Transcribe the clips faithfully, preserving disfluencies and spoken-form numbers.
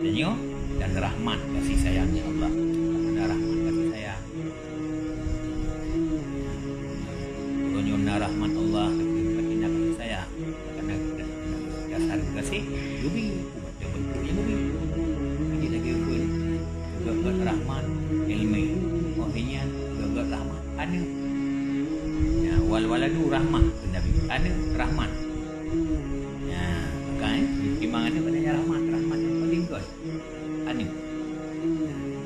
Nyoe dan rahmat kasih sayangnya Allah. Ada rahmat kasih sayang. Uroe nyoe na rahmat Allah, tapi na kasih sayang. Karena dasar kasih, geubri, ubat dan bentuk nyang geubri. Jadi lagi pun, geuget rahmat, ilmu. Oh, ini geuget rahmat, aneuk. Ya, wal waladu rahmah, kata Nabi. Aneuk rahmat. Ya, kan? Memang aneuk pada rahmat, rahmat yang paling gol. Aneuk.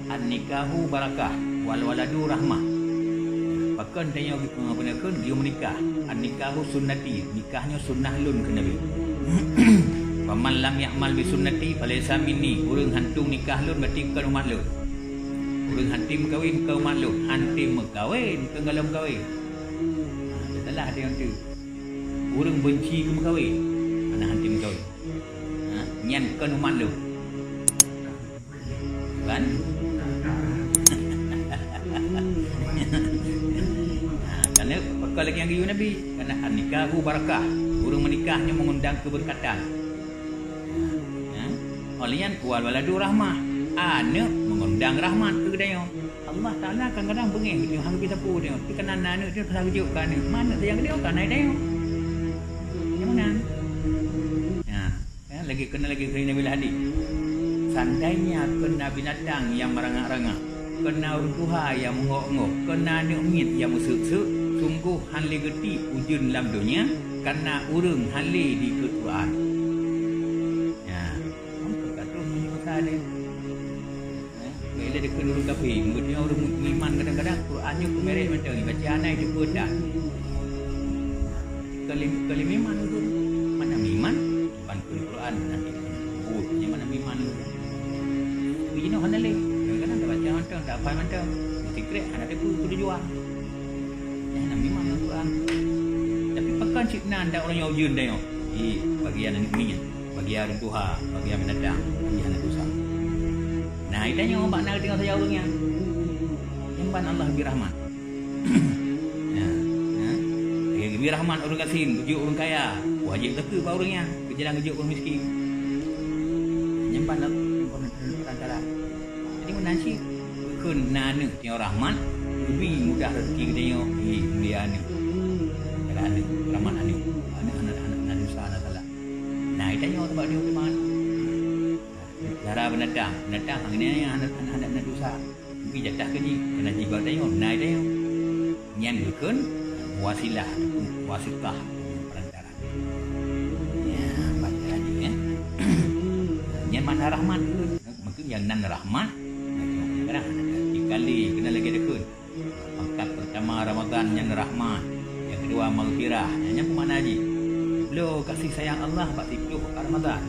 An-nikahu barakah, wal waladu rahmah. Pakon tanyoe geupeugah kheun geuyue meunikah. An-nikahu sunnati, nikah nyoe sunnah lôn kheun Nabi. Faman lam ya'mal bi sunnati falaysa minni. Ureuëng hantom nikah lôn berarti kon umat lôn. Ureuëng hantom meukawen kon umat lôn, hantom meukawen kon gohlom kawen. Ha, salah ada nyang tu. Ureuëng benci keu meukawen, hana hantom meukawen. Ha, nyan kon umat lôn. Kan? Ha, karena pakon lagée nyang geuyue Nabi, karena an-nikahu barakah. Ureuëng meunikah nyoe mengundang keberkatan. Ha? Oleh nyan, wal waladu rahmah. Aneuk mengundang rahmat keu geutanyoe. Allah Taala kadang-kadang beungéh geutanyoe, hana geupeu sapeue geutanyoe. Tapi keunan na aneuk, dia rasa geujok keu aneuk. Mana sayang geutanyoe keu aneuk geutanyoe? Nyang meunan. Ya. Ya, lagi keunan lagi keu Nabi hadis. Seandainya keunan binatang nyang meurangak-rangak, keunan ureuëng tuha nyang meungok-ngok, keunan aneuk miet nyang meuseuk-seuk, sunggoh hana lé geutiek ujeuen lam donya, karena ureuëng hana lé dikeue Quran. Ya. Mungkin ka troh meunyoe masa deh. Eh, bèk lé dikheun ureuëng kafé, meunyoe ureuëng iman kadang-kadang Quran nyoe peumireh mantong, baca anai teupeu that. Kalim, kalim iman tu, mana iman? Ban kheun Quran, nanti buet nyoe mana iman tu. Tapi jinoe hana lé, kadang-kadang tabaca mantong, tahafal mantong, meusikrek hana teupeu tujuan. Nyan na memang Al-Quran. Tapi pakon cit na ndak ureuëng nyang ujeuen tanyoe? Ih, bagian aneuk miet, bagian ureuëng tuha, bagian binatang, bagian aneuk dosa. Nah, geutanyoe bak na geutanyoe saja ureuëng nyan. Nyan ban Allah geubri rahmat. Ya, ya. Lagée geubri rahmat ureuëng gasien, geujok ureuëng kaya, wajéb zakeuet bak ureuëng nyan, keu jalan geujok ureuëng miskin. Nyan ban Allah perantara. Jadi meunan cit, kheun na aneuk tanyoe rahmat, leubeh mudah rezeki geutanyoe, eh, mulia aneuk. Kala aneuk, rahmat aneuk. Aneuk hana, hana, hana dosa, hana salah. Na geutanyoe sabab dia udah aneuk. Cara binatang, binatang hana, hana, hana, hana dosa. Leubeh jatah keu jih, keunan jih bak tanyoe, na geutanyoe. Nyan geukheun wasilah ataupun wasitah, perantara. Ya, baca lagi, ya. Nyan makna rahmat tu. Mungkin nyang nan rahmat, nah, cuma kadang-kadang hana dikali, keunan lagée dikheun. Pangkat pertama Ramadan nyan rahmat, nyang keudua maghfirah. Nyan, nyan peue makna jih? Bloe kasih sayang Allah bak siplôh Ramadan.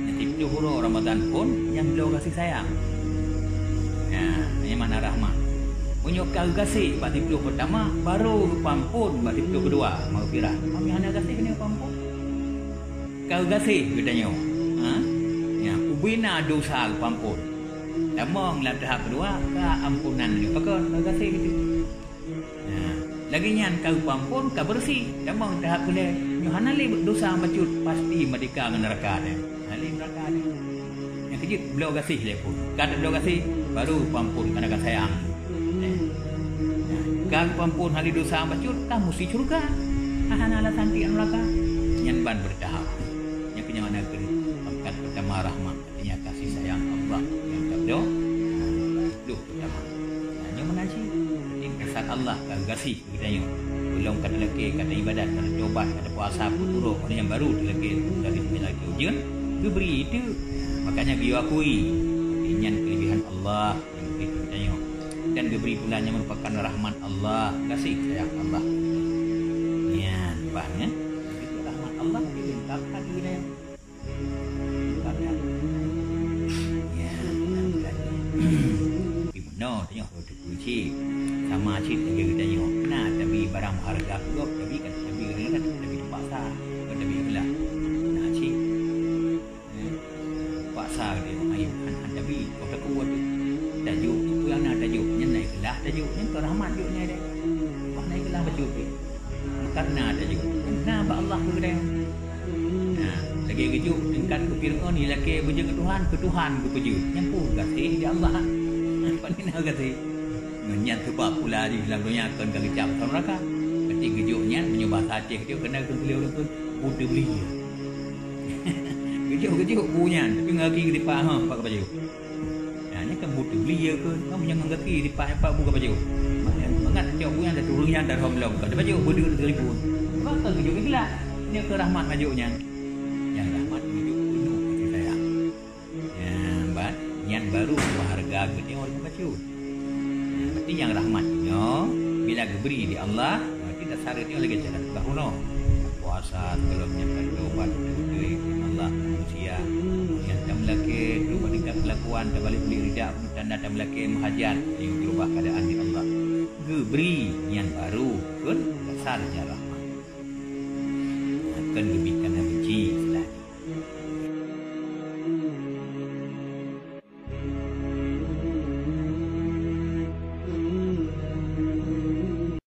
Nyang siplôh uroe Ramadan phon nyang bloe kasih sayang. Nah, nyan makna rahmat. Meunyoe ka geugaséh bak siplôh pertama, barô geupeuamphon bak siplôh keudua, maghfirah. Meunyoe hana gaséh, keuneuk peuamphon. Ka geugaséh geutanyoe. Ha? Ya, ubena dosa geupeuamphon. Tamong lam tahap keudua, ka amponan nyoe. Pakon ka geugaséh geutanyoe. Nah, lagée nyan ka geupeuamphon, ka beureuséh. Tamong tahap keulhée. Nyoe hana lé dosa bacut, pasti meurdeka ngon neuraka teuh. Hana lé neuraka teuh. Nyang keujeuet bloe gaséh lé phon. Ka bloe gaséh, baru geupeuamphon, karena ka sayang. Nah, ka geupeuamphon hana lé dosa bacut, ka musti syeuruga. Hana alasan tiek neuraka. Nyan ban beutahap. Nyang keuh nyan makna kheun pangkat pertama rahmat. Artinya kasih sayang Allah nyang tabloe. Nah, Pertama, nyoe meunan cit, berarti dasar Allah ka geugaséh keu geutanyoe. Ulôn ka talakée, ka taibadat, ka tatobat, ka tapuasa, peuet uroe, óh lheueh nyan baru talakée, talakée ujeuen, geubri teuk. Makanya geuyue akui, nyan keulebihan Allah nyang geubri keu geutanyoe. Dan geubri pula nyan meurupakan rahmat Allah, gaséh sayang Allah. Nyan, bah, nyan. Rahmat Allah, tapi leungkap that keu geutanyoe. Ya, tapi meunoe tanyoe harôh teupeue cit. Sama cit lagée geutanyoe. Na tabi barang meuhareuga keu gob, tabi ka tabi geutanyoe, tabi teupaksa, kon tabi ikhlas. Na cit. Eh, paksa geutanyoe, hai, han, han tabi, kon tapeue teuh. Tajok, peue nyang na tajok, nyan na ikhlas tajok, nyan keu rahmat jok nyan deh. Wah, na ikhlas bacut deh. Karena tajok. Na bak Allah keu geutanyoe. Nah, lagée Geujok tingkat keu Fir'aun, ilakée beujeuet keu Tuhan, keu Tuhan geupeujeuet. Nyan peue gaséh di Allah. Pane na gaséh. Ngon nyan seubab pula di lam donya kon ka geucab atau neuraka. Berarti geujok nyan meunyoe bahasa Aceh geujok keunan keu beliau tu buta belia. Geujok-geujok bu nyan, tapi ngaki geudipa ha pak bayu. Nah, nyan kan buta belia ke? Kamu jangan gaki dipa pak bu bayu. Mangat cok bu nyan dah turun nyan dah rom lom. Kata bayu buta telepon. Maka geujok ikhlas. Nyan ke rahmat majok nyan. Yang rahmat geujok penuh kasih sayang. Ya, ban nyan baru harga geutanyoe ureuëng bacut. Nah, berarti nyang rahmat nyoe bila geubri di Allah, berarti dasar nyoe lagée cara bah unoe. Puasa, sebelum nyan bertobat, beutôi Allah manusia. Yang tam lagi tu berita kelakuan terbalik beli ridha tanda tam lagi menghajat yang berubah keadaan di Allah. Geubri nyan baru kun dasar nyan rahmat. Akan geubita